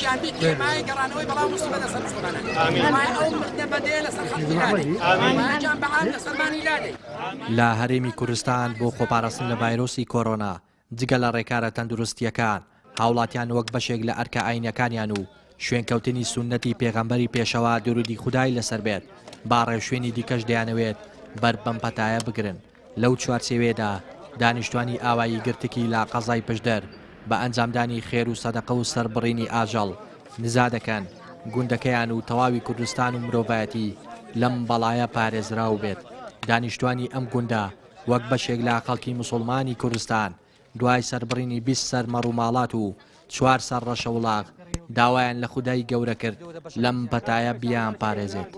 گیان بیکرێ مایەی گەڕانەوەی بەڵا و موسیبەت لەسەر موسڵمانان مایە ئەو مردنە بەدەیە لەسەر خەڵکی لادەی مایە گیان بە عام لەسەرمانی لادەی. لە هەرێمی کوردستان بۆ خۆپاراستن لە ڤایرۆسی کۆرۆنا، جگە لە ڕێکارە تەندروستییەکان، هاوڵاتیان وەک بەشێک لە ئەرکە ئاینیەکانیان و شوێنکەوتنی سوننەتی پێغەمبەری پێشەوا دروودی خودای لەسەر بێت، با ڕێوشوێنی دیکەش دەیانەوێت بەر بەم پەتایە بگرن. لەو چوارچێوەیەدا دانیشتوانی ئاوایی گرتکی لە قەزای پشدەر بە ئەنجامدانی خێر و سەدەقە و سەربڕینی ئاژەڵ نزا دەکەن گوندەکەیان و تەواوی کوردستان و مرۆڤایەتی لەم بەڵایە پارێزراو بێت. دانیشتوانی ئەم گوندە وەک بەشێک لە خەڵکی موسوڵمانی کوردستان دوای سەربڕینی 20 سەر مەڕوماڵات و چوار سەر ڕەشەوڵاغ داوایان لە خودای گەورە کرد لەم پەتایە بیانپارێزێت.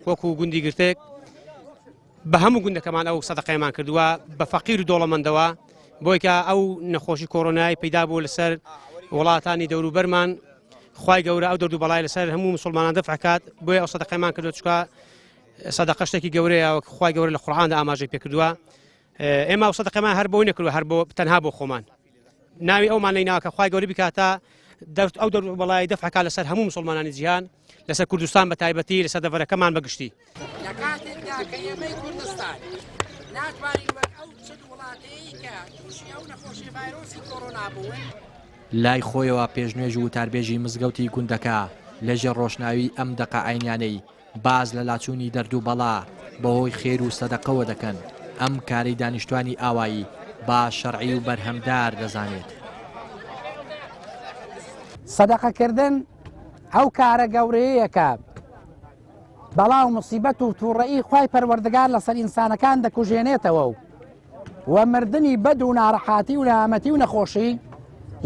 وەکو گوندی گرتێک بە هەموو گوندەکەمان ئەو سەدەقەیەمان کردووە بە فەقیر و دەوڵەمەندەوە بۆی کە ئەو نەخۆشی کۆرۆنای پەیدا بوو لەسەر وڵاتانی دەوروبەرمان خوای گەورە ئەو دەرد و بەڵای لەسەر هەموو مسلمانان دەفعکات بۆیە ئەو سەدەقەیمان کردو چکە سەدەقە شتێکی گەورەیە وەک خوای گەورە لە قورئاندا ئاماژەی پێکردووە ئێمە ئەو سەدەقەمان هەر بۆی نەکردووە هەر بۆ تەنها بۆ خۆمان ناوی ئەومان لەی ناوە کە خوای گەورە بکاتە دەرد ئەو دەرد و بەڵای دەفعکا لەسەر هەموو مسلمانانی جیهان لەسەر کوردستان بە تایبەتی لەسەر دەڤەرەکەمان بە گشتی. لە کاتێکدا کە ئێمەی کوردستان ناتوانین وەک ئەو 40 وڵاتەی کە تووشی ئەو نەخۆشی ڤایرۆسی کۆرۆنا بوون، لای خۆیەوە پێشنوێژ و وتاربێژی مزگەوتی گوندەکە لەژێر ڕۆشناویی ئەم دەقە ئاینیانەی باس لە لاچوونی دەرد و بەڵا بەهۆی خێر و سەدەقەوە دەکەن، ئەم کارەی دانیشتوانی ئاوایی بە شەرعی و بەرهەمدار دەزانێت. سەدەقەکردن ئەو کارە گەورەیەیە کە بەڵا و موسیبەت و تووڕەیی خوای پەروەردگار لەسەر ئینسانەکان دەکوژێنێتەوە و و مردنی بەد و ناڕەحاتی و نەهامەتی و نەخۆشی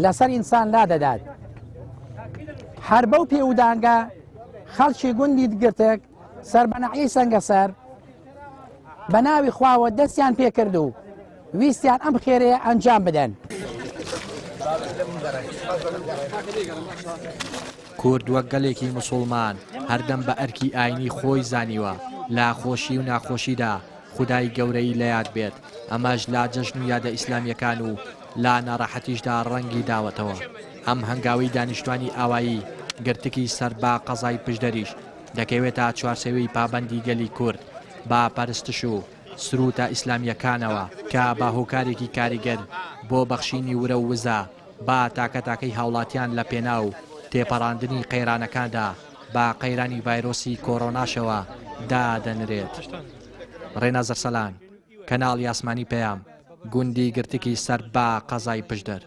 لەسەر ئینسان لادەدات. هەر بەو پێودانگە خەڵکی گوندی گرتک سەر بە ناحیەی سەنگەسەر بە ناوی خواوە دەستیان پێکرد و ویستیان ئەم خێرەیە ئەنجام بدەن. کورد وەک گەلێکی موسوڵمان هەردەم بە ئەرکی ئاینی خۆی زانیوە لە خۆشی و ناخۆشیدا خودای گەورەی لە یاد بێت، ئەمەش لە جەژن و یادە ئیسلامییەکان و لە ناڕەحەتیشدا ڕەنگی داوەتەوە. ئەم هەنگاوەی دانیشتوانی ئاوایی گرتکی سەر بە قەزای پشدەریش دەکەوێتە چوارچێوەی پابەندی گەلی کورد بە پەرستش و سرووتە ئیسلامییەکانەوە کە بە هۆکارێکی کاریگەر بۆ بەخشینی ورە و وزە بە تاکە تاکەی هاوڵاتیان لە پێناو تێپەڕاندنی قەیرانەکاندا بە قەیرانی ڤایرۆسی کۆرۆناشەوە دادەنرێت. ڕێناز ئەرسەلان، کەناڵی ئاسمانی پەیام، گوندی گرتکی سەر بە قەزای پشدەر.